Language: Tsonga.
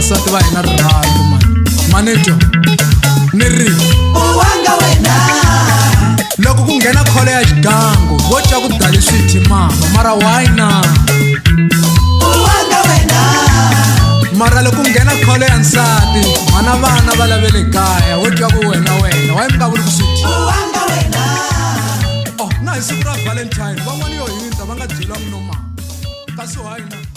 Vavasati va hina rirhandzu mani manetwa ni ri Uwanga wena. Loko ku nghena kholo ya xigangu vo twa ku dali swithi mama mara why na? Uwanga wena. Mara loko ku nghena kholo ya nsati mhana vana va lavele kaya wo twa ku wena wena why mi nga vuli ku swithi? Uwanga wena. Oh na hi siku ra Valentine van'wana yo hindza va nga byelwangi no mama kasi why na?